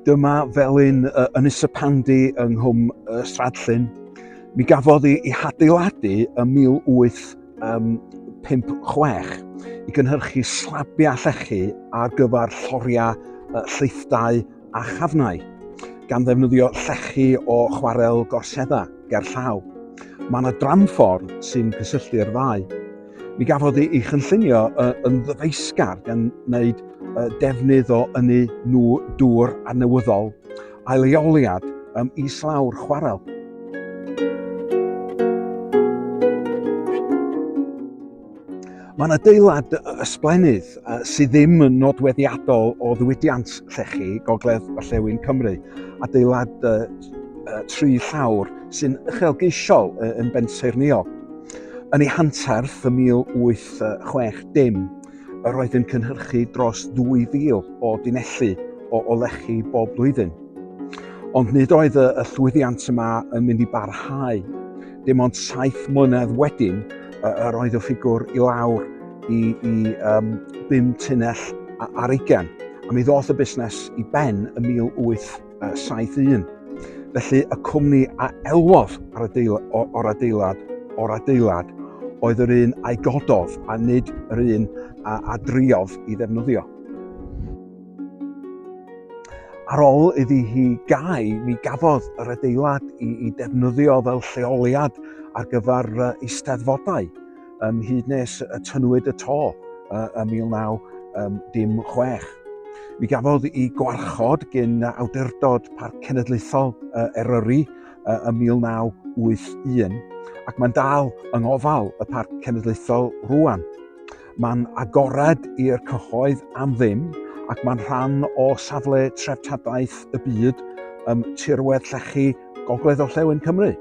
Dyma felin Ynys y Pandy yng Nghwm Stradllyn. Mi gafodd ei, ei hadeiladu ym 1856 i gynhyrchu slabiau llechi ar gyfer lloriau lleithdai a chafnau, gan ddefnyddio llechi o chwarel Gorsedda ger llaw. Mae yna dramffordd sy'n cysylltu'r ddau. Mi gafodd ei chynllunio yn ddyfeisgar gan wneud defnydd o ynni nw dŵr adnewyddol a'i leoliad um, islaw'r chwarel. Mae'n adeilad ysblennydd sydd ddim yn nodweddiadol o ddiwydiant llechi gogledd orllewin Cymru. Adeilad tri llawr sy'n uchelgeisiol yn bensaernïol. Yn ei hanterth ym 1860, yr oedd yn cynhyrchu dros 2,000 o dunelli o olechi bob blwyddyn. Ond nid oedd y, y llwyddiant yma yn mynd i barhau. Dim ond saith mlynedd wedyn, yr oedd y ffigwr i lawr i, i um, bum tunnell ar ugain. A mi ddoth y busnes i ben ym 1871. Felly y cwmni a elwodd ar adeil, o'r adeilad, o'r adeilad oedd yr un a'i gododd a nid yr un a, a driodd i ddefnyddio. Ar ôl iddi hi gau, mi gafodd yr adeilad i, i defnyddio fel lleoliad ar gyfer eisteddfodau um, hyd nes y tynnwyd y to uh, ym 1916. Mi gafodd ei gwarchod gyn awdurdod Parc Cenedlaethol uh, Eryri uh, ym 1981 ac mae'n dal yng ngofal y Parc Cenedlaethol rwan. Mae'n agored i'r cyhoedd am ddim ac mae'n rhan o safle treftadaeth y byd ym tirwedd llechi Gogledd Orllewin Cymru.